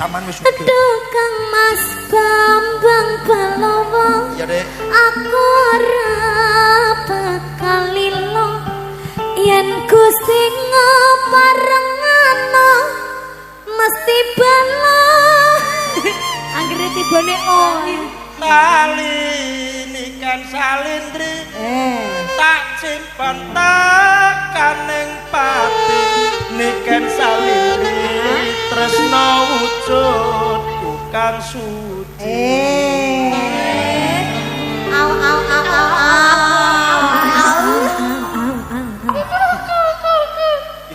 Taman wis sugih. Aduh Kang Mas Bambang Balowo. Iya, Dek. Aku ora bakal lilo yen Gusti ngaparengano mesti bala. Anggere tibane oh. Tali niken salindri tak simpen tekaning pati niken salindri tresna wujudku kang suci. Au au au au au.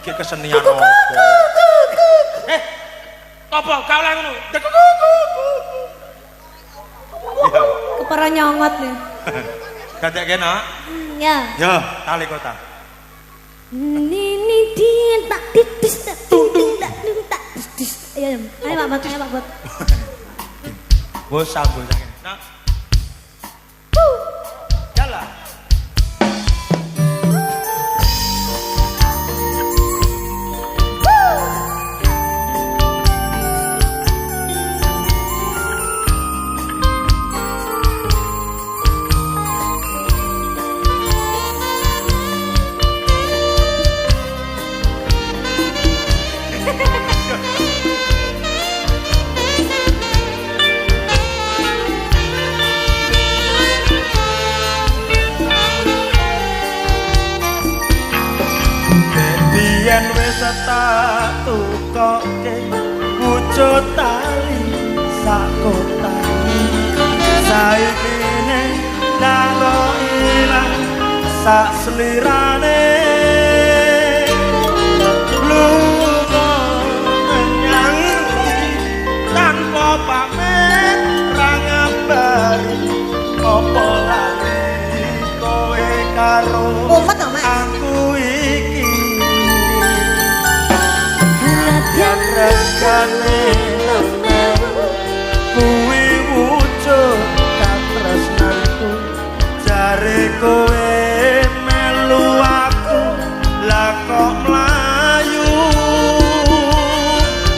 Iki kesenian apa? Apa gak oleh ngono? Kepara nyongot nih. Gatekke nak. Ya. Ya, tali kota. Nini dia tak titis tak tung tung tak tung tak tis. Ayo, ayo Pak Bot, ayo Pak Bot. Wes sambung saking. Nak. Jalan. Biyen wis tak tukoke wujud tali sak kota. Saiki ne nang ilang sak slirane. Lunga menyang ndi tanpa pamit ra ngabari apa lali kowe karo Mumet to, Mas? Aku iki. Nadyan regane 6.000 kuwi wujud katresnanku jare kowe melu aku lah kok mlayu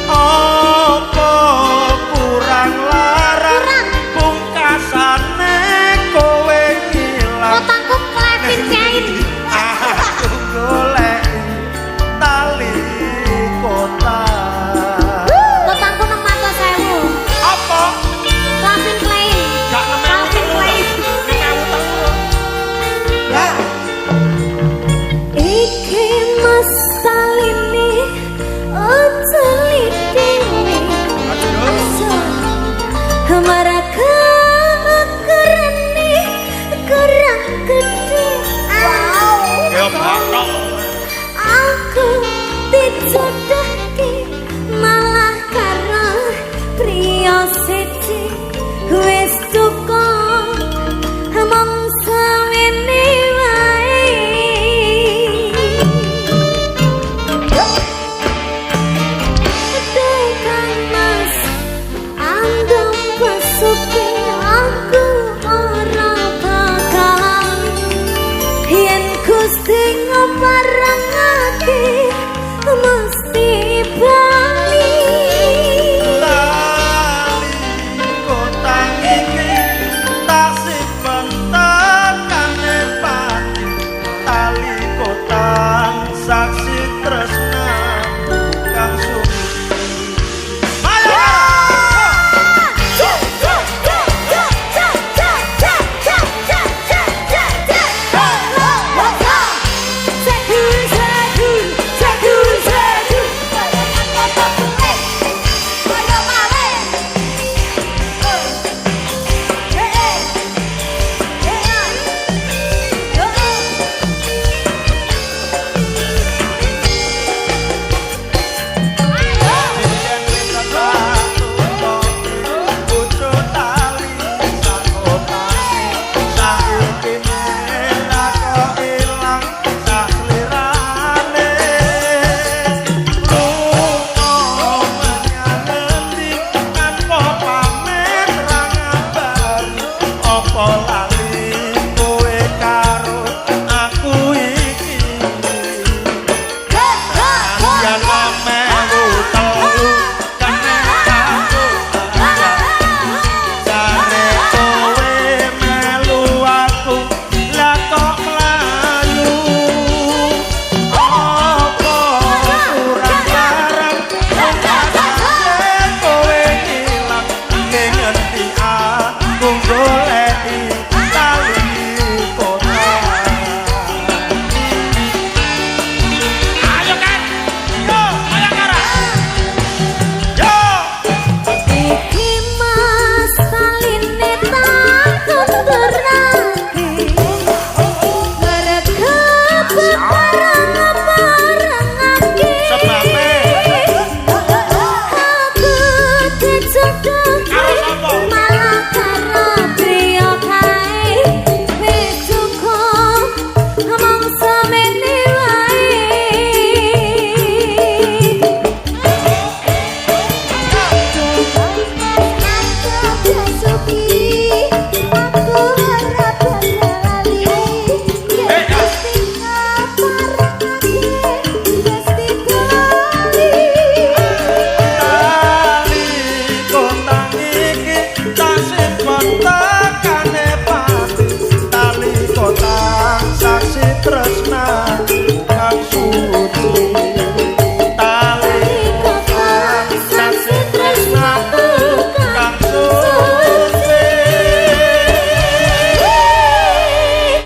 apa kurang larang pungkasane kowe ngilang. Otakku klevin cair. Aku golek tali kota. Otakku 600.000. Apa? Calvin Klein. Gak 6.000. Calvin Klein. 6.300. Ya. Iki mas taline ojo litine. Aduh. Maraka kerene kurang gede. Wow. Ya batok. Aku dijodohke malah karo priya siji wis cukup mung sawene wae. Tekan Mas andong pasuke aku ora bakal yen Gusti ngaparengake mesti bali. Tali kota iki tak simpen tekane pati. Tali kota saksi tresnaku kang suci. Ayo! Apa lali kowe karo aku iki? Yen 6.300 kena. Tresno.